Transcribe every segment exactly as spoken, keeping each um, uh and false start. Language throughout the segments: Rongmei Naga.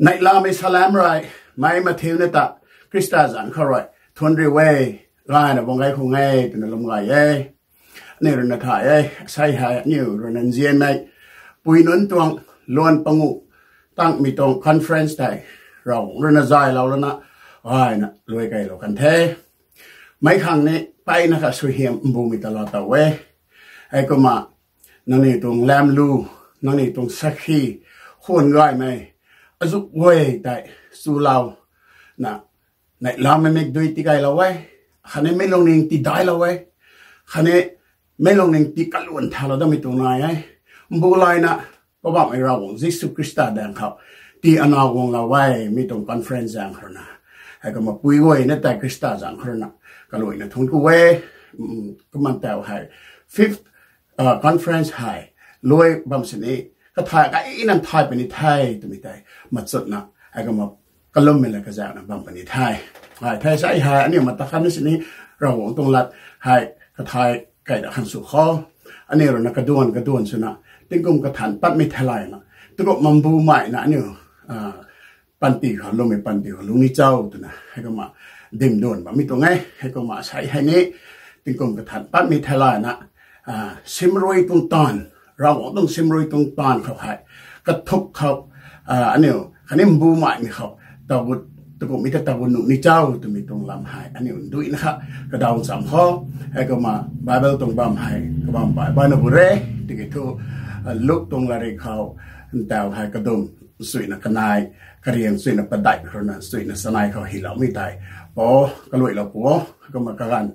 Neihlamei salam rui, mei mathiuna ta, Khrista zanc khou rui, thuanc riu e, gayna bam gay khang e twna lwm gay e. Aniu rui na thay e, sei hei aniu rui na nzianmei, pui nunc tuang, luan panguh, tangmei tuang conference tei, Ravguangc rui na zaylou lana, gayna luai keylou kan the. Meic khang ni, mpeyna kha suaihiam mbumei ta lou tow e. Heikumna, nangniw tuang lamlu, nangniw tuang sakhi, khwan gaymei, azuh guay tei, chulou, na, neihlamei mikdui tikeylou e, khatni meic lungning tidailou e, khatni meic lungning ti kaluan thalou datmei tuang nai e. Mbu layna, Poubauhmei Ravguangc Jisu Khrista daeng khou, ti anaw guanglou e, mi tuang conference zaeng khou rui na. Heikumna pui guayna tei Khrista zaeng khou rui na, kaluaina thuanc ku e, kumna tau hei, fifth conference hei, luai bam sini, kathay kaina thay puni the twmei tei, machutna, heikumna kalummei la kazaekna bam puni the. Hei, thei sei hei, aniu mata khatna sini, Ravguangc tuang lat hei, kathay kaina khang sw khou, aniu rui na kaduan kaduan swna, tingkum kathan patmei theilayna, tingkum mambu maina aniu, panty khou, lwmmei panty khou lung ni cho twna, heikumna, dim duan bammei tuang e, heikumna sei hei ni, tingkum kathan patmei theilayna, simrui tuang taanv, Ravguangc tuang simrui tuang taanv khou hei, kathuk khou, aniu khatni mbu maimei khou, tagut, takumhmei ta tagut nuh ni cho twmei tuang lam hei, aniu nduina kha, kadaw cham khou, heikumna, Bible tuang bam hei, kabam bai baina bu re, tiki thu, Luk tuang latrik khou, ntau hei kadum, suina kanei, kariang suina padeih khou rui na, suina chanei khou hyloumei tei, pou, kaluailou pu o, kumna kaganv,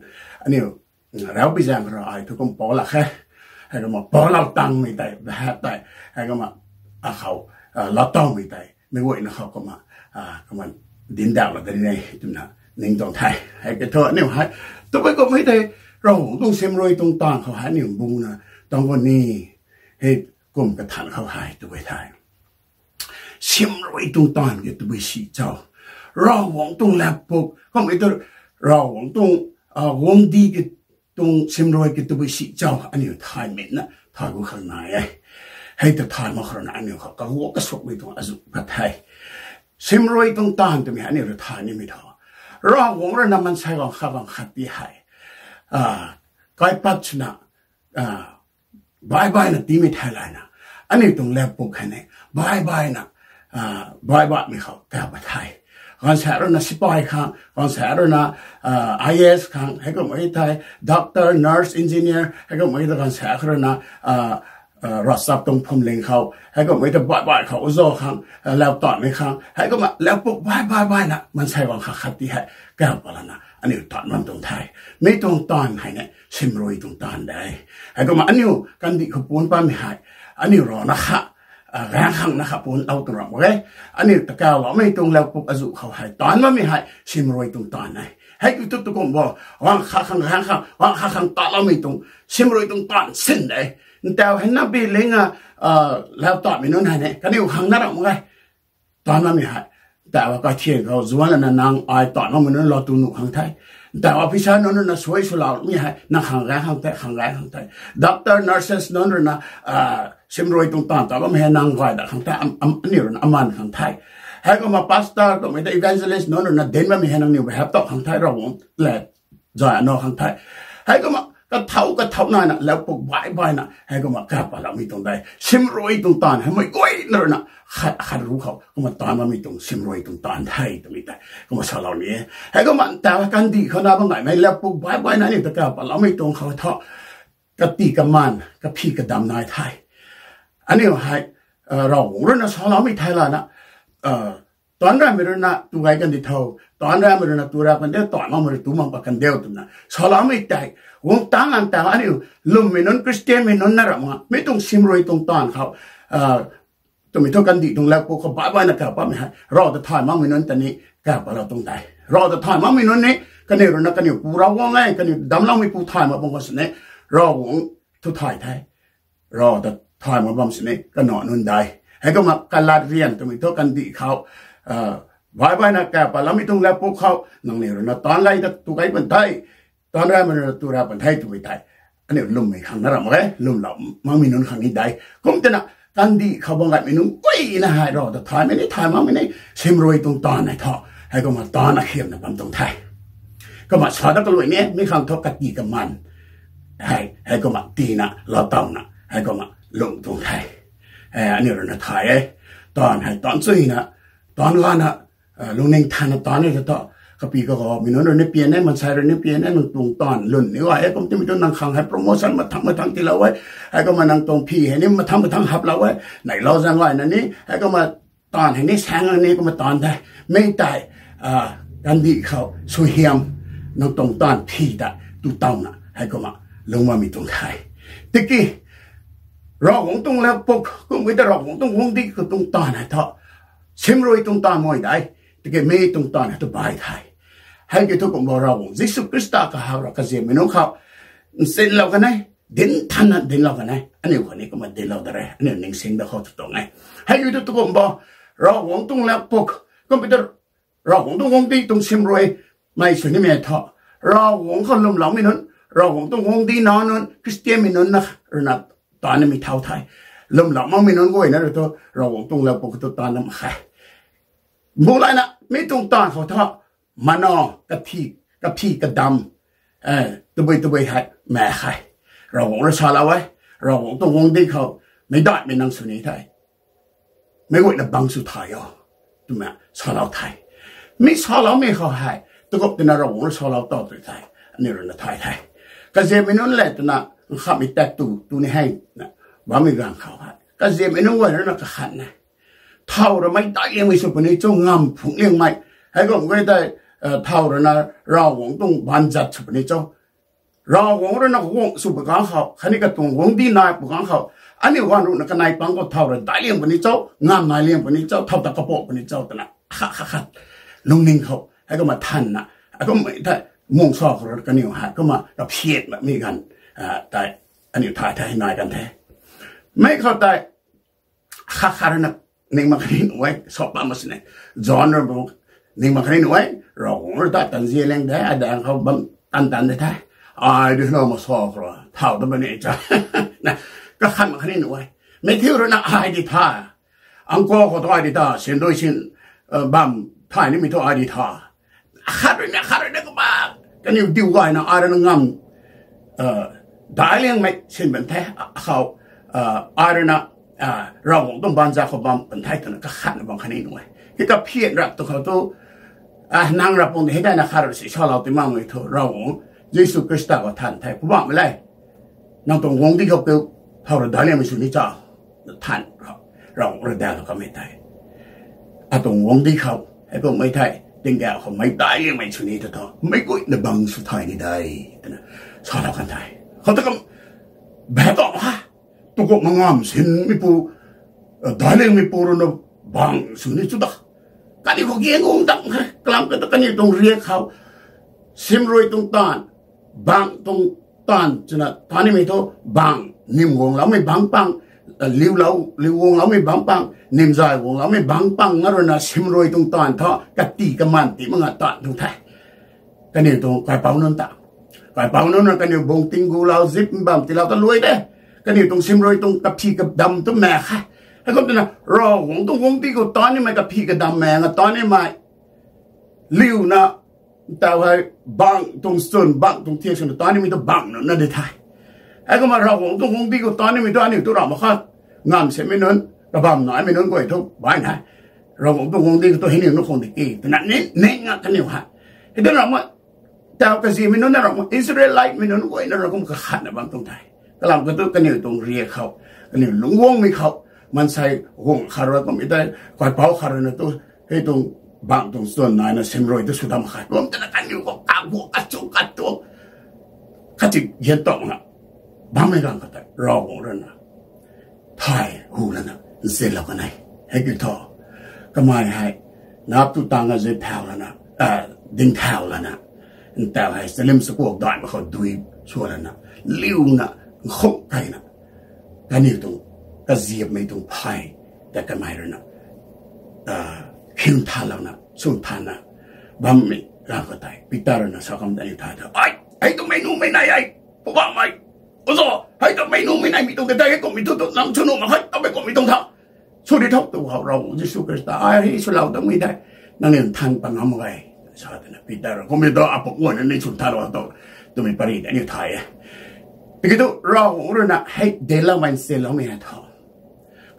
aniu, raupi zaeng khou rui ai thu kum pou lak khe, heikumna poulou tangmei tei, bahat tei, heikumna, akhou, latowmei tei, meic guayna khou kumna, kumna, dinc dauh la da ni e, twna, ning tuang the, hei ki thu aniu hei, tabui kummei tei, Ravguangc tuang simrui tuang taanv khou hei aniu mbuna, tuang gu ni, hei, kum kathan khou hei, tabui the. Simrui tuang taanv ki tabui si cho. Ravguangc tuang latpuk, kummei tu, Ravguangc tuang, guangcdic ki tuang simrui ki tabui si cho, aniu thay minna, thay gu khang nai e. Hei ta thay mak khou rui na aniu khou kaguak kasuakmei tuang azuh pat the. Simrui tuang taanv twmei aniu rui thay nimei thu, Ravguangc rui na maansei guang kha guang khat ti hei, kaipat swna, baih baihna tiimei theilayna, aniu tuang latpuk hei ni, baih baihna, baih baihmei khou kau pat the. Gaanvsaekc rui na sipai khang, gaanvsaekc rui na, IAS khang, heikumhmei thei, doctor, nurse, engineer, heikumhmei ta gaanvsaekc rui na, ravchap tuang phwamling khou, heikumhmei ta baih baih khou uzo khang, lau taanvmei khang, heikumna latpuk baih baih baihna, maansei guang kha khat ti hei, kau pat lana, aniu taanv bam tuang the. Mi tuang taanv hei ni, simrui tuang taanv de. Heikumna aniu kandih khou puanc patmei hei, aniu rana kha, gaengc khangna kha puanclou tuang ram mak e. Aniu ta kauloumei tuang latpuk azuh khou hei, taanv bammei hei, simrui tuang taanv e. Hei ki tu tu kum bo, gaengc kha khang, gaengc kha, gaengc kha khang taanvloumei tuang, simrui tuang taanv sin de. Ntau hei na bi linga, lau taanvmei nunc hei ni, kaniw khang na ram mak e. Taanv bammei hei, ntau kathian khou zuanc lana nang ai taanv bammei nunc lou tu nuh khang the. Ntau officer nunc rui na suai swloumei hei, nang khang gaengc khang the, khang gaengc khang the. Doctor, nurses nunc rui na, simrui tuang taanv taanv bammei hei nang gay dat khang the, aniu rui na aman khang the. Heikumna pastor, kummei ta evangelist nunc rui na dinc bammei hei nangniw hap tau khang the, Ravguangc le zay anac khang the. Heikumna kathau kathau naina, latpuk baih baihna, heikumna kau patloumei tuang de. Simrui tuang taanv hei mei guayna rui na, khat khat ru khou, kumna taanv bammei tuang, simrui tuang taanv the twmei tei, kumna salou ni e. Heikumna ntau kandih khou na bam gaymei latpuk baih baihna aniu ta kau patloumei tuang khou thu, kati kaman, kaphi kadam nai the. Aniu hei, Ravguangc rui na saloumei theilayna, taanv ramei rui na tu gay kan di tho, taanv ramei rui na tu ra kan diu, taanv makmei rui tu mak pat kan diu twna saloumei tei, guang tangc an tau aniu, lwmmei nunc, Khristianmei nunc na ram mak, mi tuang simrui tuang taanv khou, twmei thu kandih tuang latpuk khou baih baihna kau patmei hei, Rav ta thay makmei nunc ta ni kau patlou tuang de. Rav ta thay makmei nunc ni, kaniw rui na kaniw pu Ravguangc e, kaniw damcloumeipu thay mak bam khou sini, Ravguangc thu thay the. Rav ta thay mak bam sini, kanac nunc de. Heikumna kalat rian twmei thu kandih khou, baih baihna kau patloumei tuang latpuk khou, nangniw rui na taanv gay ta tu gay pan the, taanv ramei rui na tu ra pan the twmei tei, aniu lwmmei khang na ram mak e, lwmlou makmei nunc khang ni de. Kum tina, kandih khou bam gaymei nunc guayna hei Rav ta thaymei ni thay makmei ni simrui tuang taanv hei thu, heikumna taanv akhiamna bam tuang the. Kumna sa dat kalui ni mi khang thu kati kaman hei, heikumna tina lou tawna heikumna lung tuang the. Aniu rui na thay e, taanv hei taanv chuyna, taanv gana, lungning thanna taanv e ta thu, kapy kagaumei nunc rui ni pian e, maansei rui ni pian e, nang tuang taanv lwn ni gay e, kum timei thu nang khang hei promotion mathang mathang tiilou e, heikumna nang tuang phi hei ni mathang mathang haplou e, neilou zaeng gayna ni heikumna taanv hei ni saeng ni kumna taanv the. Mi tei kandih khou suaihiam nang tuang taanv phi ta tu tawna heikumna lung bammei tuang the. Tiki Ravguangc tuang lat puk kummei ta Ravguangc tuang guangcdic khou tuang taanv hei thu simrui tuang taanv mei de, tiki mi tuang taanv hei thu bai the. Hei kiu thu kumbo Ravguangc Jisu Khrista kahak rui kaziammei nunc khou nsinlou kan e, dinc thanna dinclou kan e, aniu khou ni kumna dinclou da re, aniu ningsin da khou tu tuang e. Hei kiu thu tu kumbo Ravguangc tuang lat puk kummei ta Ravguangc tuang guangcdic tuang simrui mei sw nimei thu, Ravguangc khou lwmloumei nunc, Ravguangc tuang guangcdic nac nunc, Khristianmei nunc na rui na taanv nimei thau the. Lwmlou makmei nunc guayna rui thu Ravguangc tuang lat puk khou tu taanv na mak khe. Mbu layna mi tuang taanv khou thu, mano, kathi, kaphi kadam, tabui tabui hei mak khe. Ravguangc rui salou e, Ravguangc tuang guangcdic khou meicdaihmei nang sw ni the, meic guayna bang sw thay o, twmei salou the. Mi saloumei khou hei tu kum tina Ravguangc rui salou tow tu the, aniu rui na thay the. Kaziammei nunc le twna nkhamhmei tat tu tu ni hei, bammei ganv khou hei kaziammei nunc guay rui na kakhat ne, thau rui meicdaih liangmei sw puni cho, ngamv phungc liangmei, heikum guay tei thau rui na Ravguangc tuang baanzat sw puni cho. Ravguangc rui na guangc sw pw kang khou khatni katuang guangcdic nai pw kang khou, aniu ganv ruhna kanei pang khou thau rui daic liang puni cho, ngamv nai liang puni cho, thau ta kapou puni cho twna khat khat khat lungning khou heikumna thanna, heikum thei mung sa khou rui kaniw hei kumna kaphian makmei ganv tei aniu thay the, nai kan the. Mi khou tei khat khat rui na ning mak khatni nuh e, sa pat mak sini. John rui ning mak khatni nuh e, Ravguangc rui ta tanzian liang de, adaeng khou bam tan tan de the. Ai di na ma sa khou rui thau ta bam ni cha, kakhat mak khatni nuh e. Matthew rui na ai di tha, angkau khou tu ai di tha, sindui sin bam thay nimei thu ai di tha. Khat rui na khat rui na kumna kaniw diu gayna ai rui na ngamv daic liangmei sin bam the khou, ai rui na Ravguangc tuang baanzat khou bam pan the twna kakhatna bam khatni nuh e. Hei kaphian rap tu khou tu, nang rap pung di hei daina khat rui si salou ti makmei thu Ravguangc Jisu Khrista khou than the, Poubauhmei le, nang tuang guangcdic khou kiu thau rui daic liangmei sw ni cho, than, Ravguangc rui daiclou kamei tei atuang guangcdic khou heikummei thei tingkauh khou meicdaih liangmei sw ni ta thu meic guayna bang sw thay ni de, twna salou kan the. Khou ta kum, beh tuang ha, tu kum ma ngamv sinmeipu, daic liangmeipu rui na bang sw ni chu da. Kaniw khou giang guang dang khe, kalam kata kaniw tuang riak khou simrui tuang taanv, bangc tuang taanv twna tan nimei thu bangc, nim guangloumei bangc pang, liulou, liu guangloumei bangc pang, nimzay guangloumei bangc pang na rui na simrui tuang taanv thu kati kaman ti mak nga taanv tuang the. Kaniw tuang kaipouc nunc ta, kaipouc nunc na kaniw bung ting gulou zip bam tiilou ta luai de. Kaniw tuang simrui tuang kaphi kadam tu mak khe. Heikum twna Ravguangc tuang guangcdic khou tan nimei kaphi kadam mak nga tan nimei liuna, tau hei bangc tuang chwn, bangc tuang thiak swna tan nimei tu bangc nunc na di the. Heikumna Ravguangc tuang guangcdic khou tan nimei tu aniu tu ramh mak kha, ngamv sinmei nunc, kabamv naimei nunc guay thu baihna, Ravguangc tuang guangcdic khou tu hei niw nunc khang di ki twna ni ning a kaniw hei. Hei tu ramh mak, tau kaziammei nunc na ramh mak, Israelmei nunc guayna rui kum kakhatna bam tuang the. Kalam kata kaniw tuang riak khou, kaniw lungc guangmei khou, maansei guang khat rui kum tei, kaipouc khat rui na tu, hei tuang bangc tuang chwn naina simrui tu sw dam khat kum twna kaniw khou kaguang kachu katuang, kachi gian tuang na bammei ganv khou tei Ravguangc rui na thay hu lana nzinlou kan e. Hei kiu thu, kamei hei nap tu tang a zip thau lana, ding thau lana, ntau hei chalim chakuak daihmei khou dui sw lana, liuna, nkhumh keyna, kaniw tuang kaziapmei tuang phay ta kamei rui na khiu thanlouna sw thanna bammei ganv khou tei Peter rui na sa kam ta aniu thay tha, ai, hei twmei numei nai e, Poubauhmei, Ozo, hei ta mei nuhmei naimei tuang de tei, hei kummei thu tu nang sw nuh mak khe, ta mei kummei tuang tha. Sw ri tho tu hou, Ravguangc Jisu Khrista ai hei swlou datmei tei nangniw nthan pat ngam mak ge, sa twna Peter kummei tu apu guayna ni swn thalou tu, twmei pary tei aniu thay e. Tiki thu Ravguangc rui na hei deloumei nsinloumei hei tho.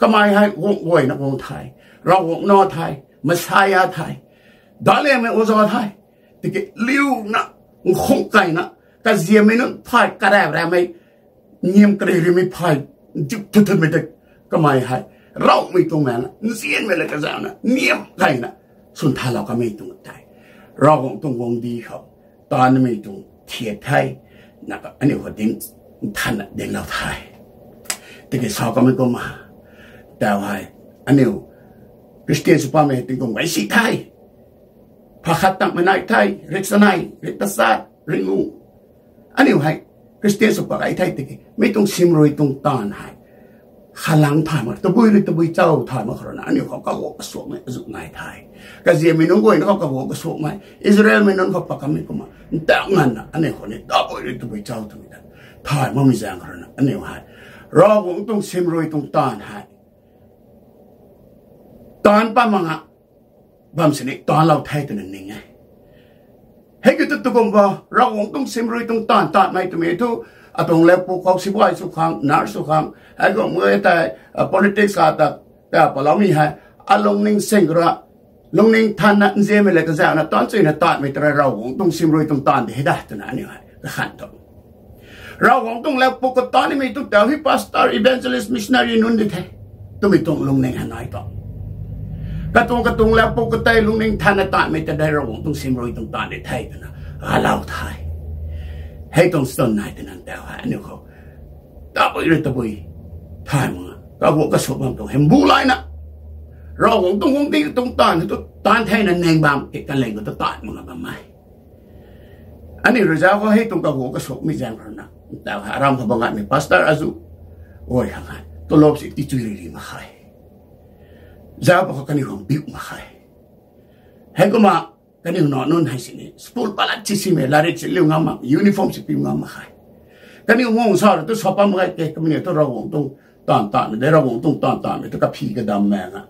Kamei hei guangc guayna guang the, Ravguangc Nac the, Messiah the, dalemei oza the. Tiki liuna, nkhung keyna, kaziammei nunc phay, karap rapmei, niam kari rimei phay, dik thut thutmei tei, kamei hei, ravmei tuang maengna, nzianmei le kazauhna niam keyna swn thalou kamei tuang the. Ravguangc tuang guangcdic khou taanvmei tuang thiak the, na aniu khou dinc, nthanna dinclou the. Tiki sa kamei kumna, tau hei, aniu Khristian sw patmei tingkum gay si the. Pha khat tangmei nai the, rik sanei, rik tachat, rik ngu. Aniu hei Khristian sw pat gay the tiki mei tuang simrui tuang taanv hei khalang thay mak, tabui rui tabui chau thay mak khou rui na aniu khou kaguak kasuakmei azuh nai the. Kaziammei nunc guayna khou kaguak kasuakmei, Israelmei nunc khou pat kamei kumna ntak nganvna aniu khou ni tabui rui tabui chau twmei ta thay makmei zaeng khou rui na aniu hei Ravguangc tuang simrui tuang taanv hei taanv pat mak nga bam sini taanvlou the twna ning e. Hei kiu thu tu kumna Ravguangc tuang simrui tuang taanv taanvmei twmei thu, atuang lau pwkhou sibai sw khang, nurse sw khang, hei kumna tei, politics kata, ta paloumei hei, alungning sing ra, lungning thanna nzianmei le kazauhna taanv chuyna taanvmei ta rui Ravguangc tuang simrui tuang taanv de hei da twna aniu hei kakhan tu Ravguangc tuang lau pwkhou taanvmei tu tau hei pastor, evangelist, missionary nunc di the twmei tuang lungning hei nai tu. Katuang katuang lau pwkhou tei lungning thanna taanvmei ta dei Ravguangc tuang simrui tuang taanv di the twna galou the. Hei tuang stone nai twna tau hei aniu khou tabui rui tabui thay mak nga kaguak kasuak bam tuang hei mbu layna Ravguangc tuang guangcdic tuang taanv tu taanv thena ning bam e, kaling khou tu taanv mak nga bam e. Aniu rui zauc khou hei tuang kaguak kasuakmei zaeng rui na, tau hei aram khou bam ngatmei pastor azuh guay khang hei tulop si tichui ri ri mak khe. Zauc pa khou kaniw khang biu mak khe. Heikumna kaniw nac nunc hei sini school palat si simei, latrik si liu ngam mak, uniform si piu ngam mak khe. Kaniw mung sa rui tu sa pam mak ge ke, kamei ni tu Ravguangc tuang taanv taanvmei de, Ravguangc tuang taanv taanvmei tu kaphi kadam maeng a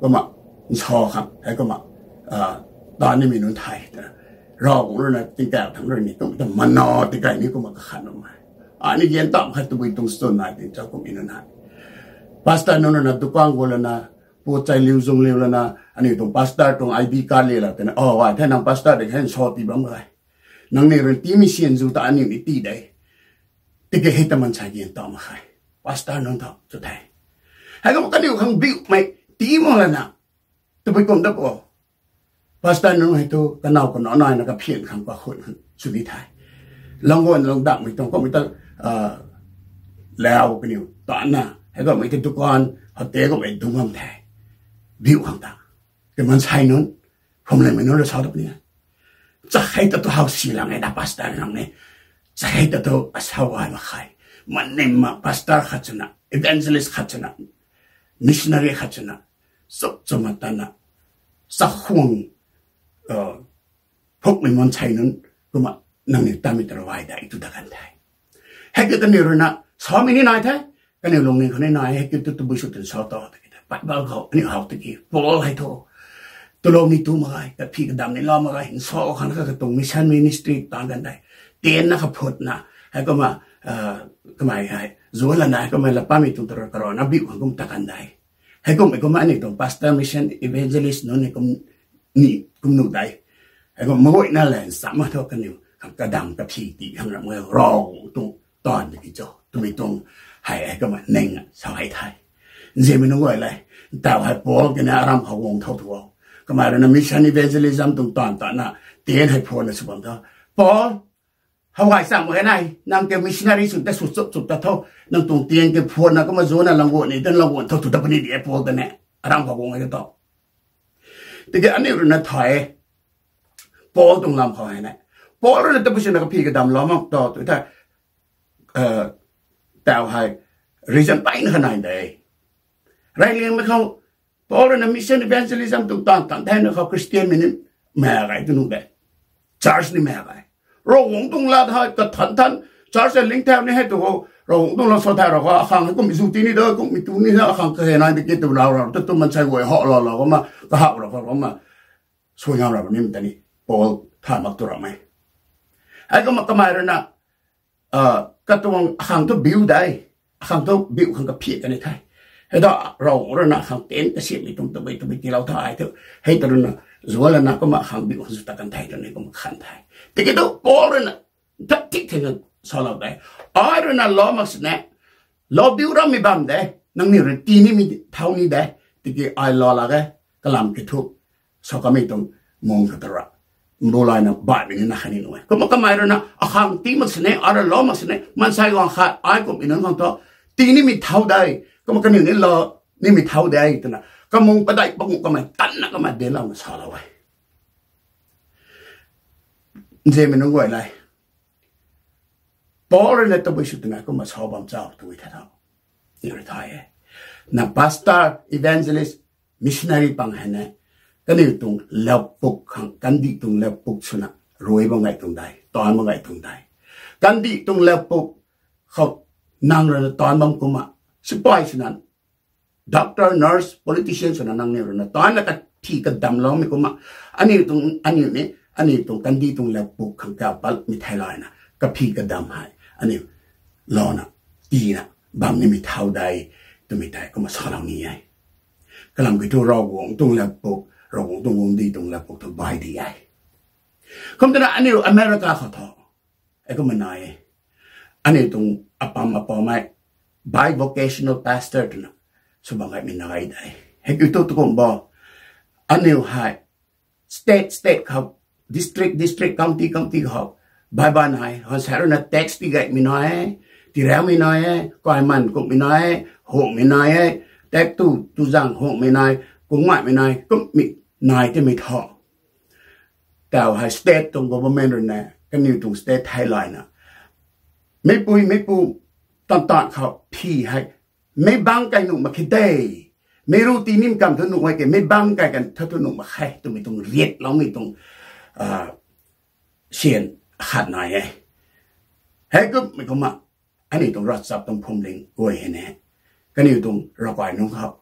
kumna nsa khang, heikumna taanv nimei nunc thay twna Ravguangc rui na tingkauh thangc rui ni kum ta mana tikai ni kumna kakhan bam e. Ani gan tam khat tabui tuang stone nai ting cha kummei nunc hei pastor nunc rui na dukan gu lana, puat chai liu zung liu lana, aniu tuang pastor tuang I D card le la twna, o ai the nang pastor de khe nsa tii bam ge. Nangniw rui tiimei sian zu ta aniu ni tii de. Tiki hei ta mansei gan tam mak khe. Pastor nunc tho chu the. Heikumna kaniw khang biumei tii mak lana, tabui kum da o. Pastor nunc hei tu kanow kanow naina kaphian khang kakhun khang sw di the. Langguan langdakmei tuang kummei ta lau kaniw tanna, heikumhmei ta dukan, hotel kummei dungc bam the. Biu khang ta, kamansei nunc, phwamlingmei nunc rui sa tu puni, chakhei ta tu how si lang e da pastor nang ni. Chakhei ta tu asau ai mak khe. Manim ma pastor khat swna, evangelist khat swna, missionary khat swna, chup chuma tana, chakhwang phukmei mansei nunc kumna nangniw tamei ta ravai dei tu da kan the. Hei kiu kaniw rui na samei ni nai the, kaniw lungning khou ni nai, hei kiu tu tabui sw twna sa ta tiki the. Bible khou aniu how tiki Paul hei thu tulou ni tu mak ge, kaphi kadam ni lou mak ge, nsa khang kha katuang mission ministry taanv kan dei, tianna kaphutna, heikumna kamei hei zuan lana, heikumna lapamei tuang ta rui karana biu khang kum ta kan dei. Heikumhmei kumna aniu tuang pastor, mission, evangelist nunc ni kum ni kum nuh dei. Heikumna maguayna le nchamc ma thu kaniw khang kadam kaphi tii khang ram e, Ravguangc tuang taanv tiki cho twmei tuang hei heikumna ning sa hei the. Nzianmei nunc guay le, tau hei Paul kina aram khou guang thau thu o. Kamei rui na mission evangelism tuang taanv tana, tian hei phuanna sw bam thu, Paul, how gay cham mak ge nai, nang ke missionary swn ta sw chup chup ta tho, nang tuang tian ke phuanna kumna zuanna langguan ni tan langguan tho tu ta puni di e Paul ta ne, aram khou guang e ta. Tiki aniu rui na thay, Paul tuang lam khou hei ne, Paul rui na tabui swna kaphi kadam lou mak ta tu the. Tau hei reason peyna kha nai de. Reyliangmei khou Paul rui na mission evangelism tuang taanv tan thena khou Christian mei ni mak ge tu nuh de. Church ni mak ge. Ravguangc tuang lat hei kathan than, Church a ling thau ni hei tu, Ravguangc tuang lam sa thau rau khou, akhang hei kum zu ti ni da, kum mi tu ni da, akhang kahei nai tiki tu lau rau, tu tu mansei guay hou lou lou kumna, kahak rau khou kumna, sui ngam rau ni ta ni, Paul thay mak tu ramei. Hei kumna kamei rui na, katuang akhang thu biu de, akhang thu biu khang kaphi kan the. Hei ta Ravguangc rui na akhang ten kasiamhmei tuang tabui tabui tiilou the thu, hei ta rui na, zualana kumna akhang biu khang zu ta kan the, ta ni kumna khan the. Tiki tu Paul rui na, tat tik thei na salou de. Ai rui na lou mak sini, lou biu rammei bam de, nangniw rui tii nimei thau ni de, tiki ai lou lak ge, kalam kiu thu, sa kamei tuang mung kata ra, mbu layna baihmei ni na khatni nu e. Kumna kamei rui na, akhang tii mak sini, ai rui lou mak sini, mansei guang khat, ai kumhmei nunc khang thu, tii nimei thau de, kumna kaniw ni lou nimei thau de, twna, kamung padeih panguh kamei tanna kamei delouna salou e. Nzianmei nunc guay le. Paul rui na tabui sw twna kumna sa bam cho tw the tho. Ni rui thay e. Na pastor, evangelist, missionary pang hei ne, kaniw tuang laupuk khang, kandih tuang laupuk swna, rui bam gay tuang de, taanv bam gay tuang de. Kandih tuang laupuk khou nang rui na taanv bam kumna, sipai swna, doctor, nurse, politician swna nangniw rui na taanvna kaphi kadamloumei kumna, aniu tuang, aniu ni, aniu tuang kandih tuang laupuk khang kapatmei theilayna, kaphi kadam hei, aniu louna, tiina, bam nimei thau de, twmei tei kumna salou ni e. Kalam kiu thu Ravguangc tuang laupuk, Ravguangc tuang guangcdic tuang laupuk thu bai di e. Kum twna aniu America khou thu, hei kumna nai e. Aniu tuang apam apaumei, bivocational pastor twna, sw bam gaymei nai de. Hei kiu thu tu kum bo, aniu hei, state, state khou, district, district, county, county khou, bai bai nai, hon sa rui na tax tii gaymei nai e, tiraumei nai e, kaiman kumhmei nai e, hunghmei nai e, tax tu, tu zang hunghmei nai, kungmaimei nai, kumhmei nai timei tho. Tau hei state tuang government rui na, kaniw tuang state theilayna, meipui, meipu, tan tan khou phi hei, meic bangc kai nuh mak khe de. Meic ru tii nim kam thu nuh e ke, meic bangc kai kan thu thu nuh mak khe, twmei tuang riatloumei tuang, syan khat nai e. Hei kumhmei kumna, aniu tuang ravchap tuang phwamling guay hei ne, kaniw tuang ravkai nunc khou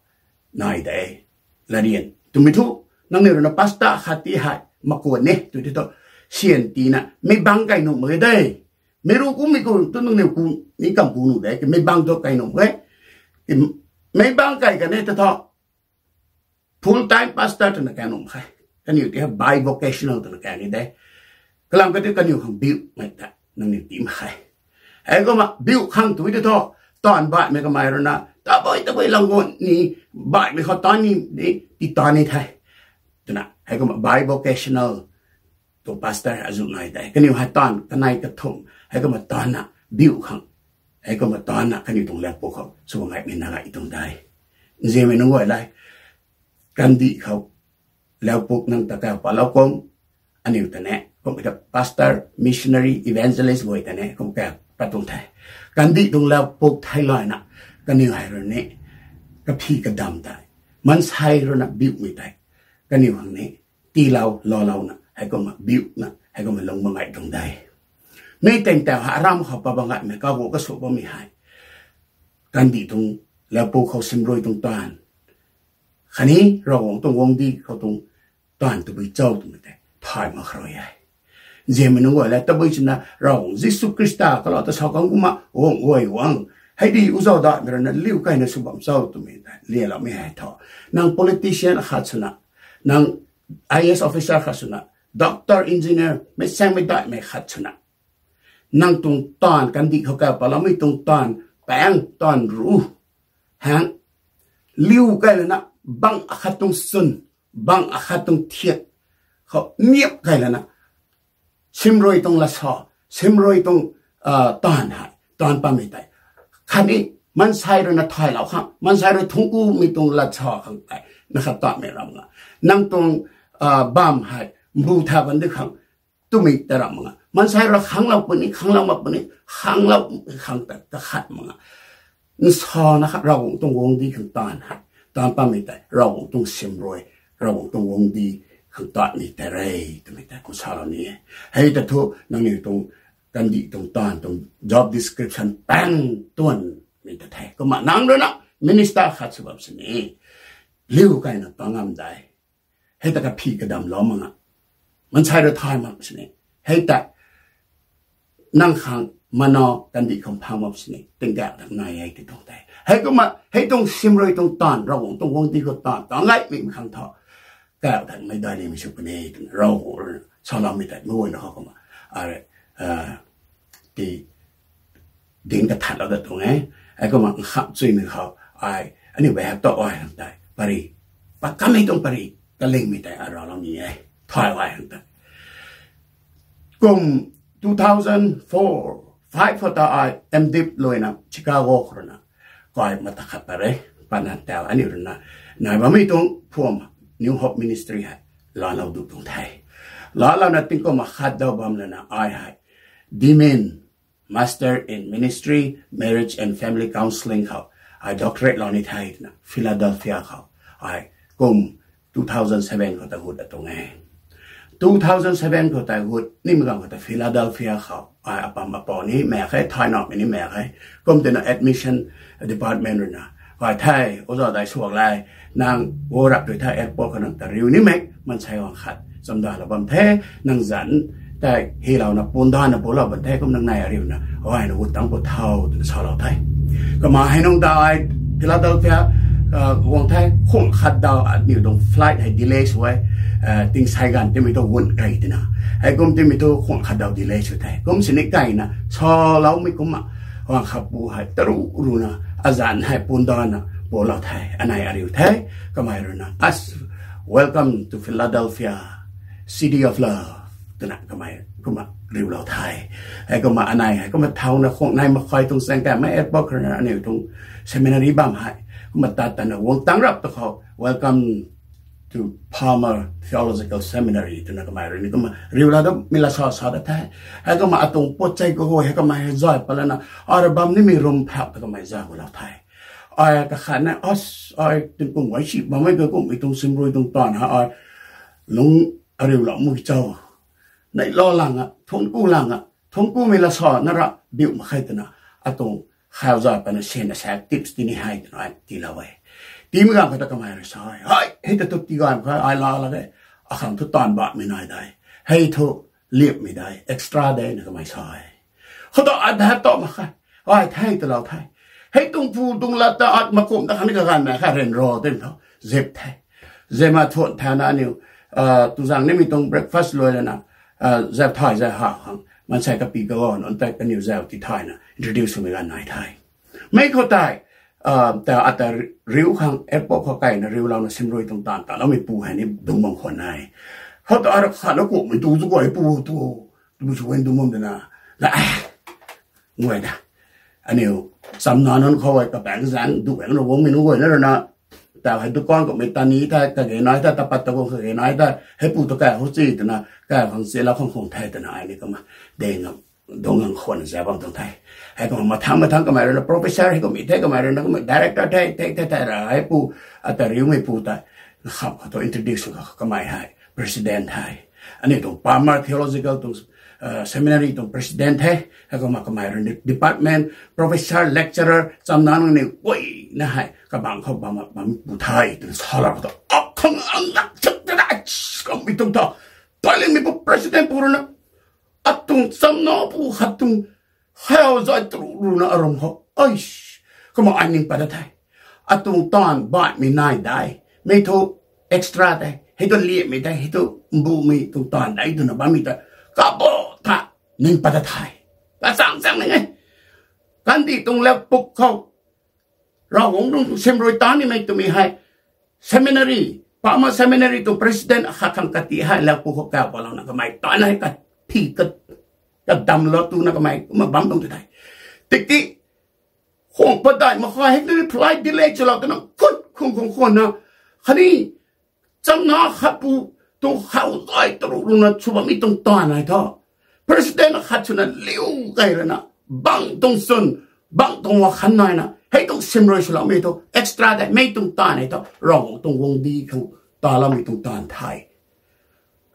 nai de. Larian twmei thu, nangniw rui na pastor khat ti hei, makuan e, tw ti thu, syan tiina, meic bangc kai nuh mak khe de. Meic ru kumhmei ku, tu nangniw ku, ni kam ku nuh de, ke meic bangc thu kai nuh mak khe. Meic bangc kai kan e ta thu, full time pastor twna kai nuh mak khe. Kaniw ti hei bivocational twna kai ni de. Kalam kiu thu kaniw khang biumei ta, nangniw tii mak khe. Hei kumna biu khang tw ti thu, taanv baihmei kamei rui na, tabui tabui lang guan ni, baihmei khou taanv ni, ni, ti taanv ni the. Twna, hei kumna bivocational tuang pastor azuh nai de. Kaniw hei taanv kanei kathumh, hei kumna taanvna biu khang, hei kumna taanvna kaniw tuang laupuk khou sw bam gaymei nai gay tuang de. Nzianmei nunc guay le, kandih khou laupuk nang ta kau patlou kum, aniu ta ne, kum ta pastor, missionary, evangelist guay ta ne, kum kau pat tuang the. Kandih tuang laupuk theilayna, kaniw hei rui ni, kaphi kadam tei, maansei rui na biumei tei, kaniw hang ni, tiilou, loulouna, hei kumna biuna, hei kumna lung bam gay tuang de. Mi tang tau hei aram khou pat bam gaymei, kaguh kasu bammei hei, kandih tuang laupuk khou simrui tuang taanv, khatni Ravguangc tuang guangcdic khou tuang taanv tabui cho twmei tei thay mak kha rui e. Nzianmei nunc guay le, tabui swna Ravguangc Jisu Khrista kalou ta sa khang kumna guang guay guang, hei di uzau daihmei rui na liu kayna sw bam cho twmei tei lialoumei hei thu, nang politician khat swna, nang I A S officer khat swna, doctor, engineer, meic saengmei daihmei khat swna, nang tuang taanv kandih khou kau patloumei tuang taanv, paeng taanv ru, hang, liu kay lana, bang akhat tuang swn, bang akhat tuang thiak khou niap kay lana, simrui tuang lat sa, simrui tuang taanv hei taanv pammei tei, khatni maansei rui na thaylou khang, maansei rui thungc kumei tuang lat sa khang tei na khat taanvmei ram nga, nang tuang bamv hei mbu tha kan di khang twmei ta ram nga, maansei rui khanglou puni, khanglou mak puni, khanglou khang ta kakhat mak nga, nsana khat Ravguangc tuang guangcdic khang taanv hei taanv pammei tei Ravguangc tuang simrui, Ravguangc tuang guangcdic khang taanvmei tei re twmei tei kum salou ni e. Hei ta thu nangniw tuang kandih tuang taanv tuang job description pang tuanmei ta the. Kumna nang rui na minister khat sw bam sini, liu kaina pangam dai, hei ta kaphi kadamlou mak nga, mansei rui thay mak sini, hei ta nang khang mano kandih khang phang mak sini tingkauh dak nai e ti tuang the. Heikumna hei tuang simrui tuang taanv, Ravguangc tuang guangcdic khou taanv tang gaymei khang thu kauh tanmei daic nimei sw puni twna Ravguangc rui saloumei tei mei guayna khou kumna, a, ti dinc kathatlou dat tuang e. Heikumna nkham chuymei khou ai aniu baihak ta ai khang tei pary, pakammei tuang pary kalingmei tei ai ravlou ni e, thay ai khang tei. Kum two thousand four, five khou ta ai M.Div luaina Chicago khou rui na kai mata khat pat re, patna tau aniu rui na nai bammei tuang phuam New Hope Ministry hei laalou du tuang the. Laalouna tingkum akhat daw bam lana ai hei D.Min, Master in Ministry, Marriage and Family Counselling khou ai doctorate lou ni the twna Philadelphia khou ai kum two thousand seven khou ta gut a tuang e. Two thousand seven khou ta gut nimei ganv khou ta Philadelphia khou ai apam apou ni mak khe, thaynamei ni mak khe. Kum tina admission department rui na, ai the, oja dai suak le, nang go rap tui the, airport khou nang ta riu nimei mansei guang khat chamdalou bam the, nang zanc tei hylouna pundana bulou bam the, kum nang nai ariuna gayna gut tangc pu tho twna salou the. Kumna hei nungc ta ai Philadelphia guang the, khwang khat daw aniu tuang flight hei delay sw e, tingsei ganv timei thu gun kei tina, heikum timei thu khwang khat daw delay sw the. Kum sini kaina saloumei kumna guang khat pu hei taru runa azanc hei pundana bulou the, anei ariu the. Kamei rui na as Welcome to Philadelphia, City of Love twna kamei kumna riulou the. Heikumna anei hei kumna thauna khwang nai mak khe tuang chaeng kamei airport khou rui na aniu tuang seminary bam hei kumna tat tana guang tangc rap ta khou Welcome to Palmer Theological Seminary twna kamei rui ni kumna riulou da mei la sa sa da the. Heikumna atuang puat chei kaguay hei kamei hei zay pat lana, ai rui bam nimei room phak ta kamei zay gulou the. Ai kakhatna as ai tingkum guay si bammei kakummei tuang simrui tuang taanv hei ai lung ariulou mui cho, neilou lang a, thuancku lang a, thuanckumei la sa na ra biu mak khe twna atuang khou zay patna sena sa tips tini hei twna ai tiilou e. Tiimei ganv khou ta kamei rui sa e, hei hei ta tu tii ganv khou ai laa la e, akhang thu taanv baihmei nai dai, hei thu liapmei dai, extra dai na kamei sa e. Khou ta ai dai tau mak khe, ai the talou the. Hei tuang pu tuang lat ta at makumh ta khang ni kaganv mak khe, ryanra tei thu zip the. Zip ma thuan thana aniu tu zaeng nimei tuang breakfast luai lana zap thay zay ha khang maansei kapi kaganv nunc tei kaniw zau ti thayna introduce swmei ganv nai the. Mei khou tei ta ata riu khang airport khou kaina riulouna simrui tuang taanv taloumei pu hei ni dungc bam khwan e. Khou ta ara khatna kummei tu zu guay pu tu, tu sw guay dungc bam dana, nguay da. Aniu chamna nunc khou e kabaeng zaeng duaeng na guangmei nunc guayna rui na, ta hei dukan kummei ta ni the, kage nai the, tapat ta guang kage nai the, hei pu ta kai khou chi twna kai khang chilou khang khang the twna ai ni kumna deng dungc gang khwan za bam tuang the. Heikumna mathang mathang kamei rui na professor hei kummei the, kamei rui na kumna director the, the the the ra hei pu, ata riumei pu ta kham khou thu introduce kha kamei hei president the. Aniu tuang Palmer Theological tuang seminary tuang president the. Heikumna kamei rui department professor, lecturer chamna nunc ni guayna hei kabangc khou bam bam pu the twna salou khou ta akhang ang lak chak ta da, kummei tuang ta, palimei pu president pu rui na atuang chamna pu khat tuang hei zay taru runa arum khou, kumna ai ning pat da the. Atuang taanv baihmei nai dai, mei thu extra tei, hei thu liapmei tei, hei thu mbumei tuang taanv dai twna bammei ta kabo ta ning pat da the. Kachang chang ning e. Kandih tuang lapuk khou Ravguangc tuang simrui taanv nimei twmei hei seminary, Palmer Seminary tuang president akhat khang kati hei lapuk khou kau palouna kamei taanv hei kaphi kadamlou tuna kamei kumna bam tuang ti the. Tiki khwang pat dai mak khe, hei ni flight delay swlou twna khun khun khun khwanna, khatni chamna khat pu tuang khou zay taru runa sw bammei tuang taanv nai thu, president khat swna liu kei rana bang tuang chwn, bang tuang wakhan naina hei tuang simrui swloumei thu extra tei mei tuang taanv nai thu Ravguangc tuang guangcdic khang taloumei tuang taanv the.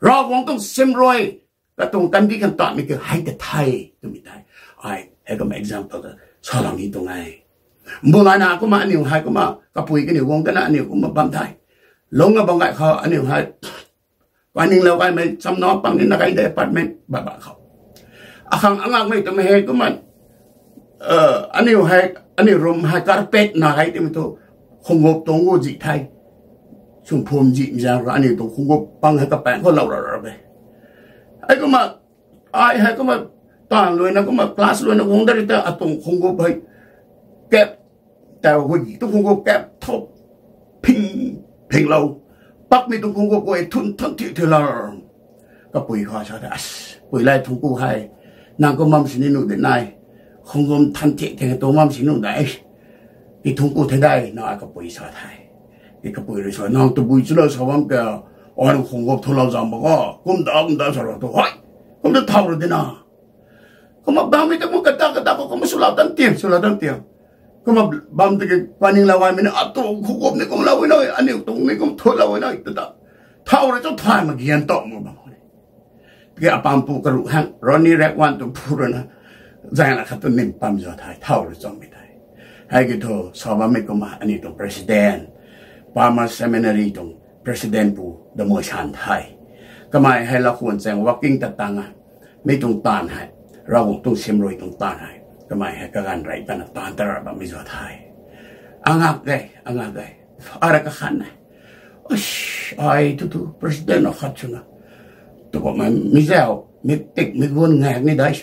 Ravguangc tuang simrui katuang kandih khang tatmei kiu hei ta the twmei tei, ai hei kumna example ta salou ni tuang e. Mbu laina kumna aniu hei kumna kapui kaniw guang tana aniu kumna bam the. Lungna bam gay khou aniu hei kaininglau gaymei chamna pang nina gay de apartment ba ba khou. Akhang angakmei twmei hei kumna, aniu hei, aniu room hei carpet na hei timei thu, khunggop tuang gu zi the. Sungphum zimei zaeng ra aniu tuang khunggop pang hei kapaeng khou lou ra ra e. Hei kumna, ai hei kumna, taanv luaina kumna class luaina guang da ri ta atuang khunggop hei kap, tau hui tuang khunggop kap thop, phing, phinglou, pakmei tuang khunggop guay thun than thi thi la. Kapui khou sa the, as, pui lai thungku hei, nang kum bam sini nuh de nai, khunggop than thi thi tuang bam sini nuh de, ki thungku the de na, kapui sa the. Ki kapui rui sa, nang tabui chulou sa bam ka, ai khunggop thulou zam ba ka, kum da kum da sa ra tu hei, kum da thau ra de na. Kumna bammei ta kumna kata kata khou kumna swlou tan tiang, swlou tan tiang. Kumna bam tiki kaininglau gaymei na, atuang khunggop ni kumlou na, aniu tuang ni kum thulou na, ta ta. Thau rui chu thay mak gan tau mak bam khou ni. Tiki apampu karuh hang, Ronnie Ragwan tuang pu rui na, zaeng la khat tu nim pam zau the, thau rui chumei the. Hei ki thu, sa bammei kumna, aniu tuang president, Palmer Seminary tuang president pu, Damoi San the. Kamei hei lakhwan chaeng working ta tang a, mi tuang taanv hei, Ravguangc tuang simrui tuang taanv hei, kamei hei kaganv rey tana taanv ta ra bammei zau the. Angak de, angak de. Ara kakhan e. Ai tu tu president akhat swna, tukumna mi zau, mi tik, mi gun ngak ni dai.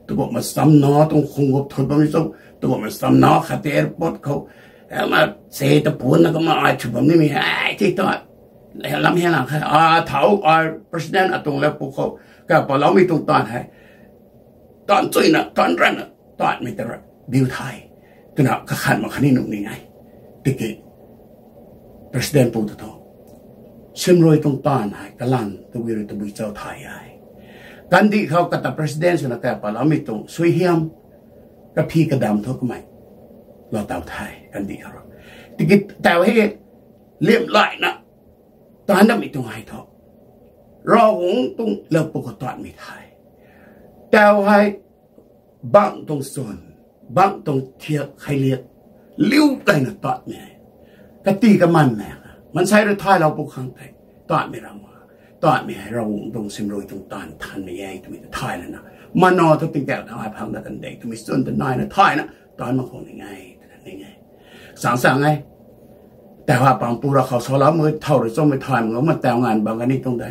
Tukumna chamna tuang khunggop thut bammei chum, tukumna chamna khat airport khou, ama se ta pun na kumna ai chu bam nimei hei ti ta. Lam hei lang kha, a thau, ai president atuang lau pu khou, kapaloumei tuang taanv hei, taanv chuina, taanv ranna, taanvmei ta ra biu the. Twna kakhan mak khatni nuh ni e. Tiki president pu ta thu, simrui tuang taanv hei kalanv tabui rui tabui chau thay e. Kandih khou kata president swna kapaloumei tuang suaihiam, kaphi kadam thu kamei lou tau the kandih khou. Tiki tau hei lim laina taanv dammei tuang hei thu, Ravguangc tuang lau pu khou taanvmei the. Tau hei bangc tuang chwn, bangc tuang thiak kheiliak, liu keyna taanvmei. Kati kaman mak, maansei rui thaylou pu khang tei, taanvmei ra ma, taanvmei hei Ravguangc tuang simrui tuang taanv thanmei e twmei ta thay lana, mano thu tingkauh thangc hei phang na kan de twmei chwn ta naina thayna, taanv mak khang ni e twna ni e. Chang chang e. Tau hei apampu ra khou salou mak, thau rui chummei thay mak, ma tau nganv bang kani tuang de.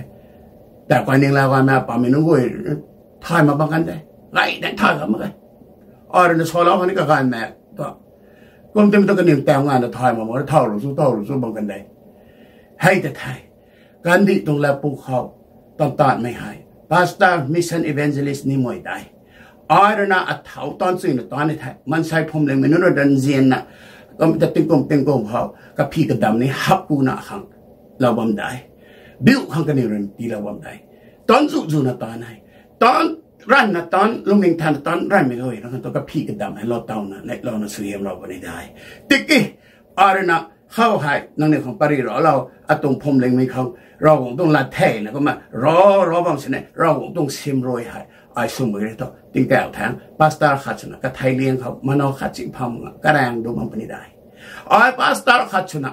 Tau kaininglau gaymei apamei nunc guay thay mak bang kan de. Gay de thay ga mak ge. Ai rui na salou khatni kaganv mak ta. Kum timei tu kaniw tau nganv ta thay mak mak, thau rui chu, thau rui chu bang kan de. Hei ta the. Kandih tuang lau pu khou, taanv taanvmei hei, pastor, mission, evangelist ni mei de. Ai rui na athau taanv chuina taanv ni the, maansei phuamlingmei nunc rui danzianna, kum ta tingkum tingkum khou kaphi kadam ni hap kuna khang lou bam de. Biu khang kaniw rui tiilou bam de. Taanv zu zuna taanv e. Taanv ranna taanv, lungning thanna taanv ranmei guay na khang tu kaphi kadam hei lou tauna, neihlouna suaihiamlou puni de. Tiki, ai rui na khou hei nangniw khang pary raclou, atuang phuamlingmei khang, Ravguangc tuang lat thena kumna ra, ra bam sini, Ravguangc tuang simrui hei, ai swmei ri thu, tingkauh thangc, pastor khat swna, kathei liang khou, mano khat ching pham nga, karaeng du bam puni de. Ai pastor khat swna,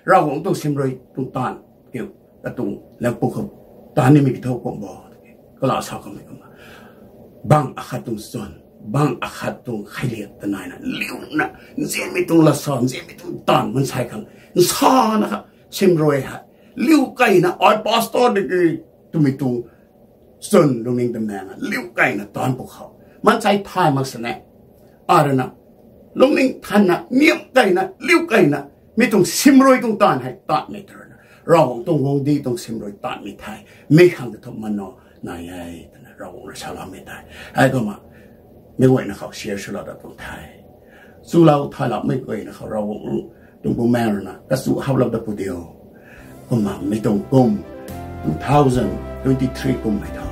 Ravguangc tuang simrui tuang taanv kiu, katuang lau pu khou, taanv nimei kiu thu kum bo, kala sa kamei kumna. Bangc akhat tuang chwn, bangc akhat tuang kheiliak ta naina, liuna, nzianmei tuang lat sa, nzianmei tuang taanv maansei khang, nsana kha, simrui hei, liu keyna, ai pastor de ki, twmei tuang chwn lungning ta naina, liu keyna taanv pu khou. Maansei thay mak sini, ai rui na, lungning thanna, niam keyna, liu keyna, mi tuang simrui tuang taanv hei taanvmei ta rui na, Ravguangc tuang guangcdic tuang simrui taanvmei the, mi khang ta thu mano nai e, twna Ravguangc rui saloumei tei. Hei kumna, meic guayna khou share swlou dat tuang the. Chulou thayloumei guayna khou Ravguangc tuang Bumaengh rui na kachu haplou dat pu diu. Kumna mi tuang kum, two thousand twenty-three kum hei thu,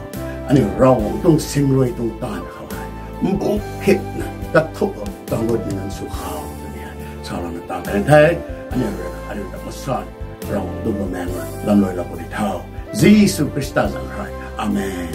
aniu Ravguangc tuang simrui tuang taanv khou hei, mbu phitna kathuk tang gut ni nang sw khou twmei hei salouna ta kan the. Aniu rui na, aniu ta masan, Ravguangc tuang Bumaengh rui lamluailou puni tho. Jisu Khrista zanc rui. Amen.